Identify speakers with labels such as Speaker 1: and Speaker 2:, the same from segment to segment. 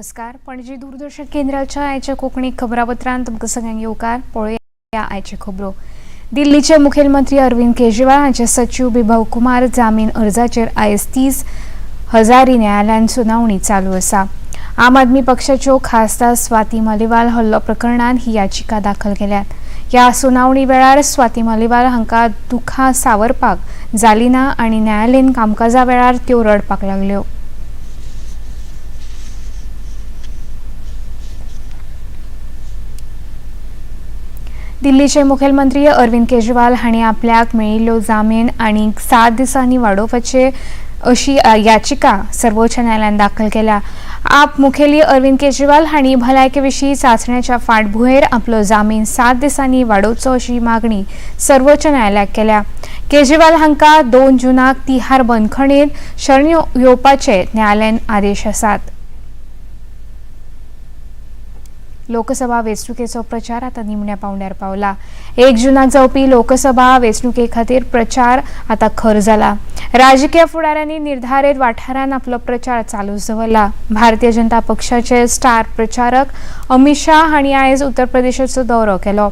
Speaker 1: नमस्कार. पणजी दूरदर्शन केंद्राच्या आयच्या कोंकणी खबरापत्रांत तुमकां सगळ्यांक येवकार. पळोवया आयच्यो खबरो. दिल्लीचे मुखेलमंत्री अरविंद केजरीवाल हांचे सचीव बिभव कुमार जामीन अर्जाचेर आयज 30 हजारी न्यायालयान सुनावणी चालू आसा. आम आदमी पक्षाच्यो खासदार स्वाती मालिवाल हल्लो प्रकरणांत ही याचिका दाखल केल्यात. ह्या सुनावणी वेळार स्वाती मालिवाल हांकां दुखां सावरपाक जाली ना आनी न्यायालयीन कामकाजा वेळार त्यो रडपाक लागल्यो. दिल्लीचे मुखेलमंत्री अरविंद केजरीवाल हांणी आपल्याक मेळिल्लो जामीन आनी 7 दिसांनी वाडोवपाचे अशी याचिका सर्वोच्च न्यायालयान दाखल केल्या. आप मुखेली अरविंद केजरीवाल हांणी भलायके विशीं चांचण्याच्या फाटभुंयेर आपलो जामीन 7 दिसांनी वाडोवचो अशी मागणी सर्वोच्च न्यायालयाक केल्या. केजरीवाल हांकां 2 जूनाक तिहार बंदखणीत शरण येवपाचे न्यायालयान आदेश आसात. लोकसभा वेंचणुकेचो प्रचार आता निमण्या पावंड्यार पावला. 1 जूनाक जावपी लोकसभा वेंचणुके खातीर प्रचार आता खर जाला. राजकीय फुडाऱ्यांनी निर्धारित वाठारांत आपलो प्रचार चालूच दवरला. भारतीय जनता पक्षाचे स्टार प्रचारक अमित शाह हांणी आयज उत्तर प्रदेशाचो दौरो केलो.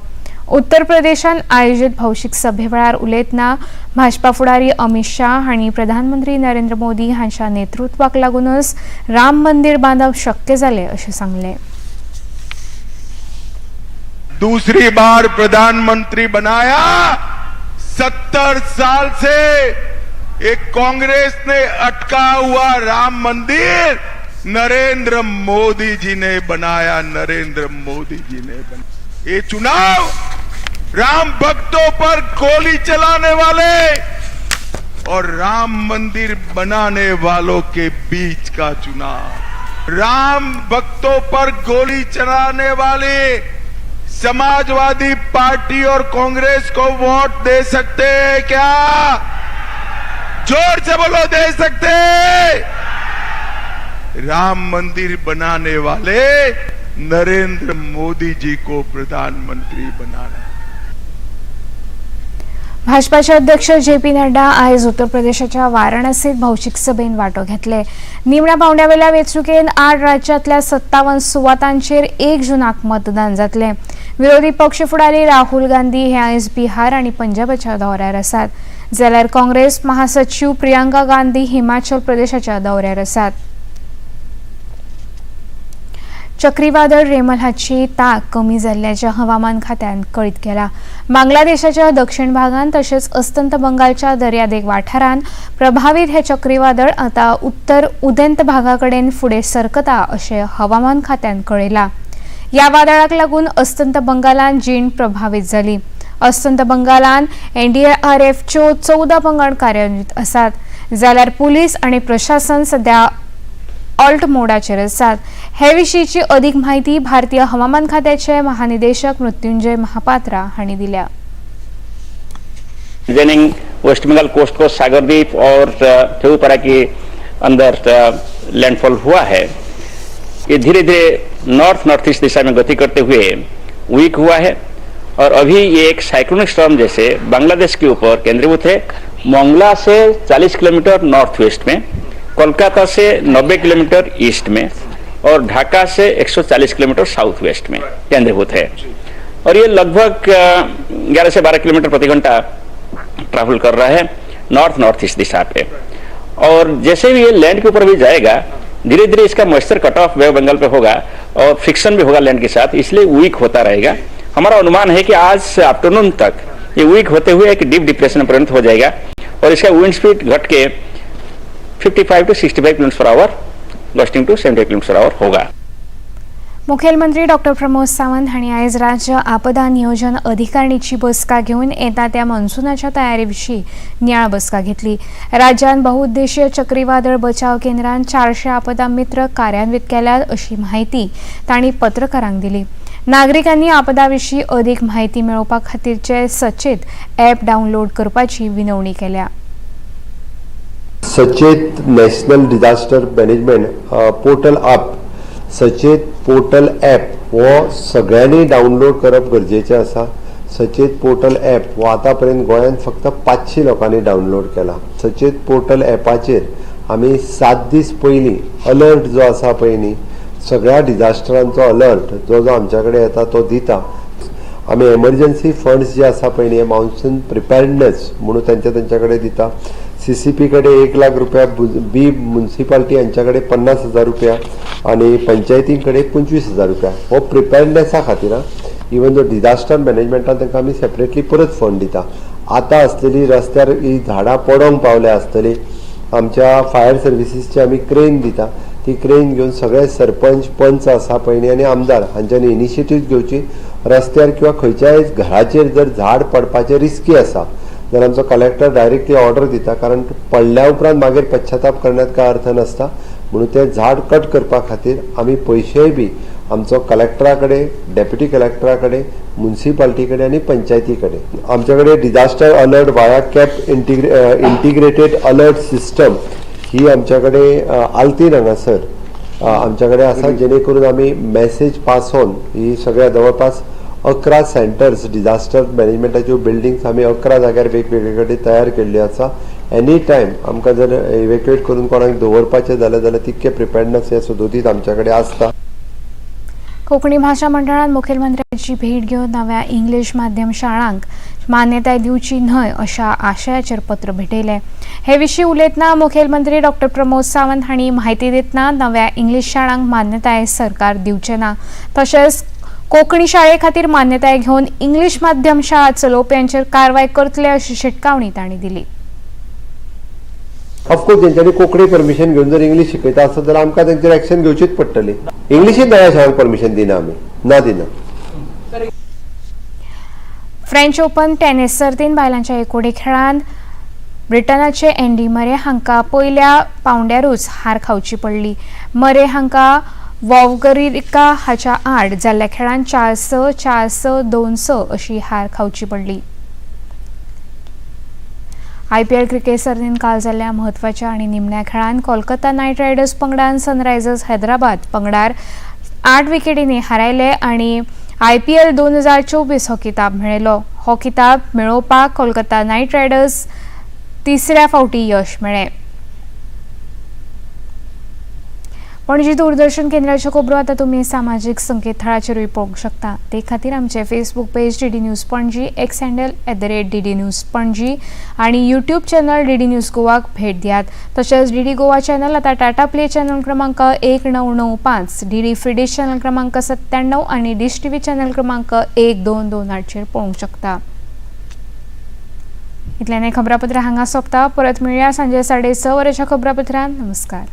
Speaker 1: उत्तर प्रदेशांत आयोजीत भौशीक सभे वेळार उलयतना भाजपा फुडारी अमित शाह हांणी प्रधानमंत्री नरेंद्र मोदी हांच्या नेतृत्वाक लागूनच राम मंदिर बांदप शक्य जालें अशें सांगलें.
Speaker 2: दूसरी बार प्रधानमंत्री बनाया. 70 साल से एक कांग्रेस ने अटका हुआ राम मंदिर नरेंद्र मोदी जी ने बनाया. नरेंद्र मोदी जी ने बनाया. ये चुनाव राम भक्तों पर गोली चलाने वाले और राम मंदिर बनाने वालों के बीच का चुनाव. राम भक्तों पर गोली चलाने वाले समाजवादी पार्टी और कांग्रेस को वोट दे सकते हैं क्या? जोर से बोलो, दे सकते हैं? राम मंदिर बनाने वाले नरेंद्र मोदी जी को प्रधानमंत्री बनाना.
Speaker 1: भाजपाचे अध्यक्ष जे पी नड्डा आयज उत्तर प्रदेशाच्या वाराणसीत भौशीक सभेन वांटो घेतले. निमण्या पावंड्यावेल्या वेंचणुकेन 8 राज्यांतल्या 57 सुवातांचेर 1 जूनाक मतदान जातलें. विरोधी पक्ष फुडारी राहुल गांधी हे आयज बिहार आनी पंजाबाच्या दौऱ्यार आसात, जाल्यार काँग्रेस महासचीव प्रियंका गांधी हिमाचल प्रदेशाच्या दौऱ्यार आसात. चक्रीवादळ रेमल हाची ताक कमी जाल्ल्याचें हवामान खात्यान कळीत केला. बांगलादेशाच्या दक्षिण भागांत तशेंच अस्तंत बंगालच्या दर्यादेग वाठारांत प्रभावीत हे चक्रीवादळ आतां उत्तर उदेंत भागा कडेन फुडें सरकता अशें हवामान खात्यान कळयलां. ह्या वादळाक लागून अस्तंत बंगालांत जीण प्रभावीत जाली. अस्तंत बंगालांत एनडीआरएफच्यो 14 पंगड कार्यान्वित आसात, जाल्यार पुलीस आनी प्रशासन सध्या ऑल्ट मोडाचेर आसात. हे विशींची अधिक माहिती भारतीय हवामान खात्याचे महानिदेशक मृत्युंजय महापात्रा हांणी दिल्या.
Speaker 3: जॉइनिंग वेस्ट बंगाल कोस्ट को सागरद्वीप और थेऊपारा के अंदर लैंडफॉल हुआ है. ये धीरे धीरे नॉर्थ नॉर्थ ईस्ट दिशा में गति करते हुए वीक हुआ है और अभी ये एक साइक्लोनिक स्टॉर्म जैसे बांग्लादेश के ऊपर केंद्रीभूत है. मोंगला से 40 किलोमीटर नॉर्थ वेस्ट में, कोलकाता से 90 किलोमीटर ईस्ट में और ढाका से 140 किलोमीटर साउथ वेस्ट में केंद्रीभूत है और ये लगभग 11 से 12 किलोमीटर प्रति घंटा ट्रैवल कर रहा है नॉर्थ नॉर्थ ईस्ट दिशा पे. और जैसे भी ये लैंड के ऊपर भी जाएगा, धीरे धीरे इसका मॉइस्चर कट ऑफ बे बंगाल पे होगा और फ्रिक्शन भी होगा लैंड के साथ, इसलिए वीक होता रहेगा. हमारा अनुमान है कि आज आफ्टरनून तक ये वीक होते हुए एक डीप डिप्रेशन में परिणत हो जाएगा और इसका विंड स्पीड घट K 55 to 65 kilometer per hour, gusting to 70 kilometer per hour होगा.
Speaker 1: मुखेलमंत्री डॉक्टर प्रमोद सावंत हांणी आयज राज्य आपदा नियोजन अधिकारणीची बसका घेवन येता त्या मॉन्सुनाच्या तयारे विशीं नियाळ बसका घेतली. राज्यांत बहुउद्देशीय चक्रीवादळ बचाव केंद्रान 400 आपदा मित्र कार्यान्वित केल्यात अशी म्हायती तांणी पत्रकारांक दिली. नागरिकांनी आपदा विशीं अधिक म्हायती मेळोवपा खातीरचे सचेत ॲप डावनलोड करपाची विनवणी केल्या.
Speaker 4: सचेत national disaster management portal app, सचेत पोर्टल ॲप हो सगळ्यांनी डावनलोड करप गरजेचें आसा. सचेत पोर्टल ॲप हो आतां पर्यंत गोंयांत फक्त 500 लोकांनी डावनलोड केला. सचेत पोर्टल ॲपाचेर आमी 7 दीस पयलीं अलर्ट जो आसा पळय न्ही, सगळ्या डिझास्टरांचो अलर्ट जो जो आमच्या कडेन येता तो दिता. आमी एमर्जन्सी फंड्स जे आसा पळय न्ही, हे मॉन्सून प्रिपेर्डनेस म्हणून तेंच्या तेंच्या कडेन दिता. सीसीपी कडेन 1 लाख रुपया, बी मुन्सिपाल्टी हांच्या कडेन 50,000 रुपया आनी पंचायती कडेन 25,000 रुपया. हो प्रिपेर्डनेसा खातीर. इवन जो डिझास्टर मॅनेजमेंटान तांकां आमी सेपरेटली परत फंड दिता. आतां आसलेली रस्त्यार ही झाडां पडोंक पावल्या आसतली, आमच्या फायर सर्विसीसची आमी क्रेन दिता. ती क्रेन घेवन सगळे सरपंच, पंच आसा पळय न्ही आनी आमदार हांच्यांनी इनिशिएटीव घेवची. रस्त्यार किंवा खंयच्याय घराचेर जर झाड पडपाचें रिस्की आसा जाल्यार आमचो कलेक्टर डायरेक्टली ऑर्डर दिता, कारण पडल्या उपरांत मागीर पश्चाताप करण्यात काय अर्थ नासता. म्हणून तें झाड कट करपा खातीर आमी पयशेय बी आमचो कलेक्टरा कडेन, डेप्युटी कलेक्टरा कडेन, मुन्सिपाल्टी कडेन आनी पंचायती कडेन. आमच्या कडेन disaster alert via CAP integrated alert system ही आमच्या कडेन आल्तीन हांगासर आमच्या कडेन आसा, जेणे करून आमी मॅसेज पास ऑन ही सगळ्या जवळपास 11 सेंटर्स, डिझास्टर मॅनेजमेंटाच्यो बिल्डिंग्स आमी 11 जाग्यार वेगवेगळे कडेन तयार केल्ल्यो आसा. एनी टायम आमकां जर इवेक्युएट करून कोणाक दवरपाचें जाल्यार तितकें प्रिपेर्डनेस हें सदोदीत आमच्या कडेन आसता.
Speaker 1: कोंकणी भाशा मंडळान मुखेलमंत्र्याची भेट घेवन नव्या इंग्लीश माध्यम शाळांक मान्यताय दिवची न्हय अशा आशयाचेर पत्र भेटयलें. हे विशीं उलयतना मुखेलमंत्री डॉक्टर प्रमोद सावंत हांणी म्हायती दितना नव्या इंग्लीश शाळांक मान्यताय सरकार दिवचें ना, तशेंच कोंकणी शाळे खातीर मान्यताय घेवन इंग्लीश माध्यम शाळा चलोवप्यांचेर कारवाय करतले अशी शिटकावणी तांणी दिली.
Speaker 4: ऑफकोर्स, तेंच्यांनी कोंकणी परमिशन घेवन जर इंग्लीश शिकयता आसत जाल्यार आमकां तेंचेर एक्शन घेवचीच पडटली. इंग्लिशींत नव्या शाळांक परमिशन दिना आमी, ना दिना.
Speaker 1: फ्रेंच ओपन टेनिस सर्तीन बायलांच्या एकोडे खेळांत ब्रिटनाचे एंडी मरे हांकां पयल्या पावंड्यारूच हार खावची पडली. मरे हांकां वॉवरिंका हाच्या आड जाल्ल्या खेळांत 4-6, 4-6, 2-6 अशी हार खावची पडली. आयपीएल क्रिकेट सर्तीन काल जाल्ल्या म्हत्वाच्या आनी निमण्या खेळांत कोलकाता नायट रायडर्स पंगडान सनरायझर्स हैदराबाद पंगडार 8 विकेटींनी हारायले आनी आयपीएल 2024 हो किताब मेळयलो. हो किताब मेळोवपाक कोलकाता नायट रायडर्स तिसऱ्या फावटी यश मेळ्ळें. पणजी दूरदर्शन केंद्राच्यो खबरो आतां तुमी सामाजीक संकेतथळाचेरूय पळोवंक शकता. ते खातीर आमचे Facebook page DD News Panaji, X handle @DDNews Panaji आनी यूट्यूब चॅनल डीडी न्यूज गोवाक भेट दियात. तशेंच डीडी गोवा चॅनल आतां टाटा प्ले चॅनल क्रमांक 1995, डीडी फ्री डिश चॅनल क्रमांक 97 आनी डिश टीव्ही चॅनल क्रमांक 1228चेर पळोवंक शकता. इतल्यान हें खबरापत्र हांगा सोंपता. परत मेळया सांजे 6:30 वरांच्या खबरापत्रान. नमस्कार.